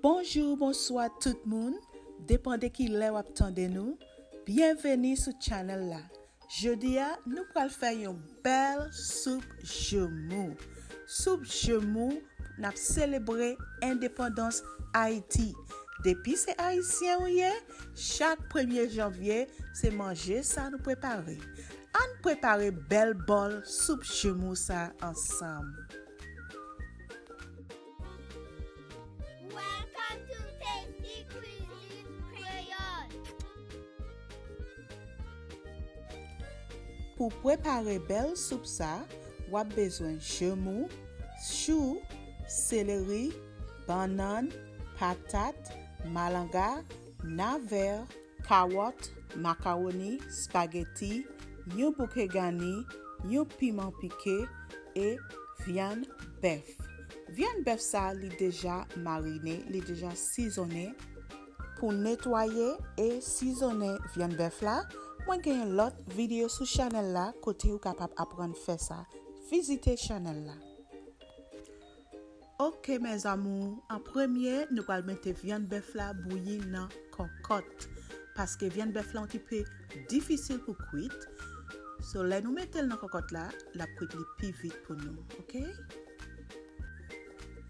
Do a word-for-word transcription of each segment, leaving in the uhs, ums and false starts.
Bonjou, bonswa tout moun, depann de ki lè w ap tande nou, byenveni sou channel la. Jodi a, nou pral fè yon bèl soup jemou. Soup jemou, n ap selebre endepandans Ayiti. Depi se ayisyen ou ye, chak premye janvye, se manje sa nou prepare. Ann prepare bèl bòl soup jemou sa ansanm. Welcome to Tasty Cuisine Creole. Pou prepare bèl soup sa, w ap bezwen jemou, chou, seleri, bannann, patat, malanga, navè, kawòt, makawoni, espageti, yon bouke gani, yon piman pike e vyann bèf. Vyann bèf sa, li deja marine, li deja sizonnen. Pou netwaye e sizonnen vyann bèf la, mwen gen yon lòt videyo sou chanèl la kote ou kapab aprann fè sa. Vizite chanèl la. Ok, mes amours, an premye, nou pral mete vyann bèf la bouyi nan kòkòt. Paske vyann bèf la yon ti pe difisil pou kwit. So, lè nou mete l nan kòkòt la, l ap kwit li pi vit pou nou, ok?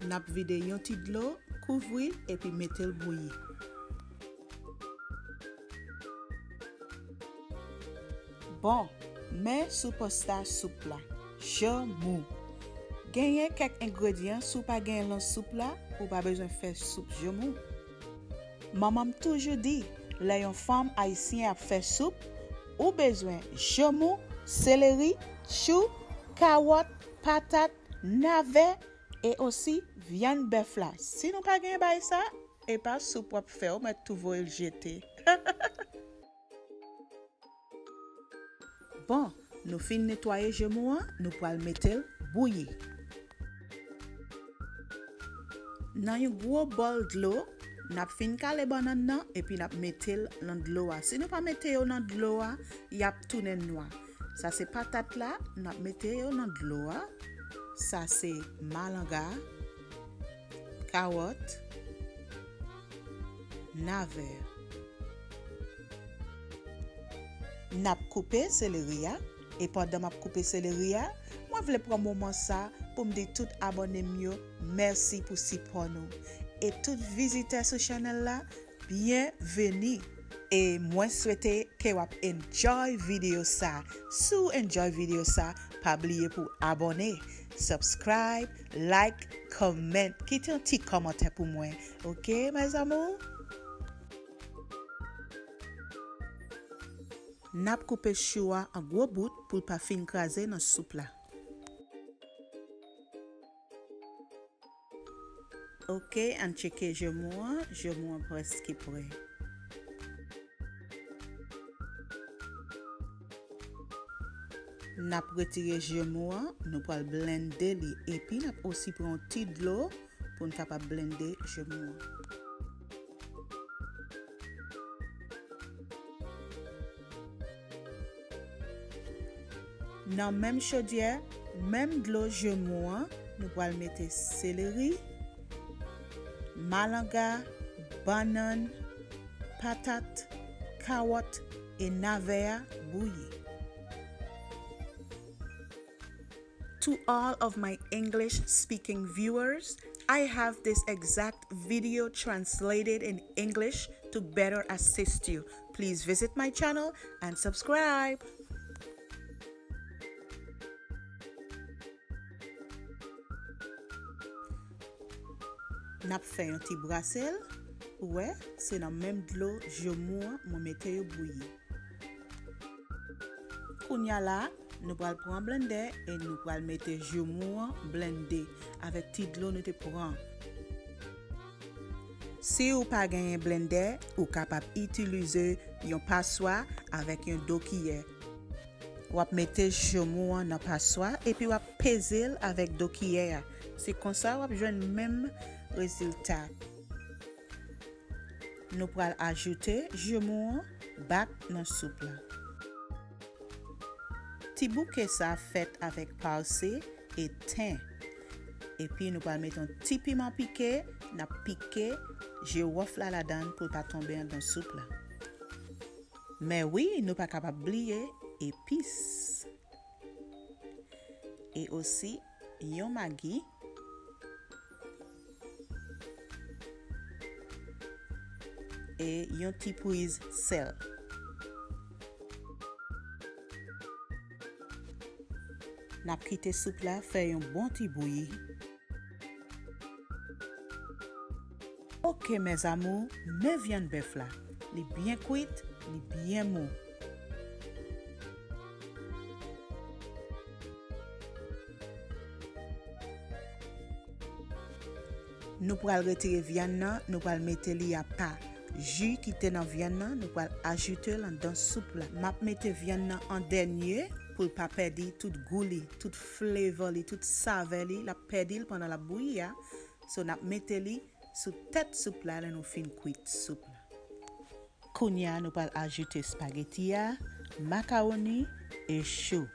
N ap vide yon ti dlo, kouvri, epi mete l bouyi. Bon, men superstar soup la, jemou. Genyen kèk engredyan, si w pa genyen l nan soup la, ou pa bezwen fè soup jemou. Manman m toujou di, lè yon fanm ayisyen ap fè soup, ou bezwen jemou, seleri, chou, kawòt, patat, navè e osi vyann bèf la. Si nou pa genyen bagay sa, e pa soup w ap fè, ou mèt tou voye l jete. Bon, nou fin netwaye jemou an, nou pral mete l bouyi. Nan yon gwo bòl dlo, n ap fin kale bannann nan epi n ap mete l nan dlo a. Si nou pa mete yo nan dlo a, y ap tounen nwa. Sa se patat la, n ap mete yo nan dlo a. Sa se malanga, kawòt, navè. N ap koupe seleri a, e pandan m ap koupe seleri a, mwen vle pran moman sa pou m di tout abòne m yo mèsi pou sipò nou. E tout vizitè sou chanèl la, byenveni. E mwen swete ke w ap enjoy videyo sa. Si w enjoy videyo sa, pa bliye pou abòne, subscribe, like, comment, kite yon ti kòmantè pou mwen. Ok, mes amours? N ap koupe chou a an gwo bout pou l pa fin kraze nan soup la. Ok, ann tcheke jemou an. Jemou an prèske prè. N ap retire jemou an, nou pral blende li. Epi n ap osi pran yon ti dlo pou n kapab blende jemou an. Nan menm chodyè, menm dlo jemou an, nou pral mete seleri, malanga, bannann, patat, kawòt e navè a bouyi. To all of my English speaking viewers, I have this exact video translated in English to better assist you. Please visit my channel and subscribe. N ap fè yon ti brase l. Ou wè, se nan menm dlo jemou an mwen mete yo bouyi. Kounye a la, nou pral pran blendè e nou pral mete jemou an blende avèk ti dlo nou te pran. Si ou pa genyen blendè, ou kapab itilize yon paswa avèk yon dokiyè. W ap mete jemou an nan paswa epi w ap peze l avèk dokiyè a. Se konsa w ap jwenn menm rezilta. Nou pral ajoute jemou an bak nan soup la. Ti bouke sa fèt avèk pase e ten. Epi nou pral mete yon ti piman pike, N ap pike jiwòf la ladan l pou l pa tonbe anndan soup la. Men wi, nou pa kapab bliye epis. E osi, yon magi e yon ti priz sèl. N ap kite soup la fè yon bon ti bouyi. Ok, mes amours, men vyann bèf la. Li byen kwit, li byen mou. Nou pral retire vyann nan, nou pral mete li apa. Ji ki te nan vyann nan, nou pral ajoute l anndan soup la. M ap mete vyann nan an dènye pou l pa pèdi tout gou li, tout flavor li, tout savè li. L ap pèdi l pandan l ap bouyi a. So, n ap mete li sou tèt soup la lè nou fin kwit soup la. Kounye a, nou pral ajoute espageti a, makawoni e chou.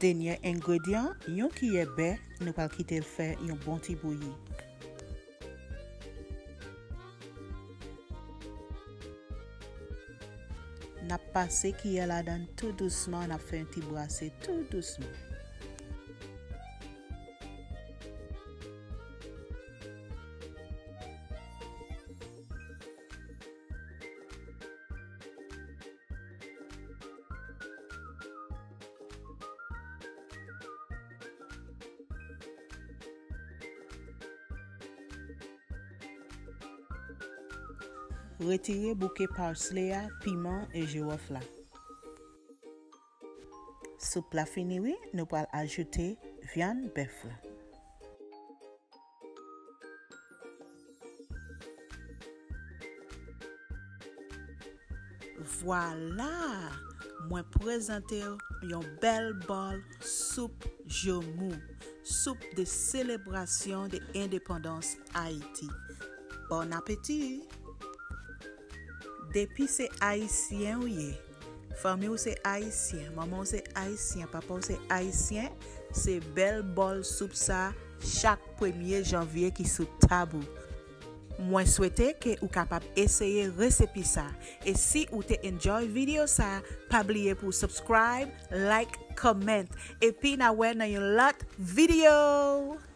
Dènye engredyan, yon kiyè bè, nou pral kite l fè yon bon ti bouyi. N ap pase kiyè ladan l tou dousman, n ap fè yon ti brase tou dousman. Retire bouke parsley a, piman e jiwòf la. Soup la fini wi, nou pral ajoute vyann bèf la. Vwala! Mwen prezante w yon bèl bòl soup Joumou, soup de selebrasyon de endepandans Ayiti. Bon apeti! Depi se ayisyen w ye, fanmi w se ayisyen, manman w se ayisyen, papa w se ayisyen, se bèl bòl soup sa chak premye janvye ki sou tab ou. Mwen swete ke ou kapab eseye resepi sa. E si ou te enjoy videyo sa, pa bliye pou subscribe, like, comment. Epi n a wè nan yon lòt videyo!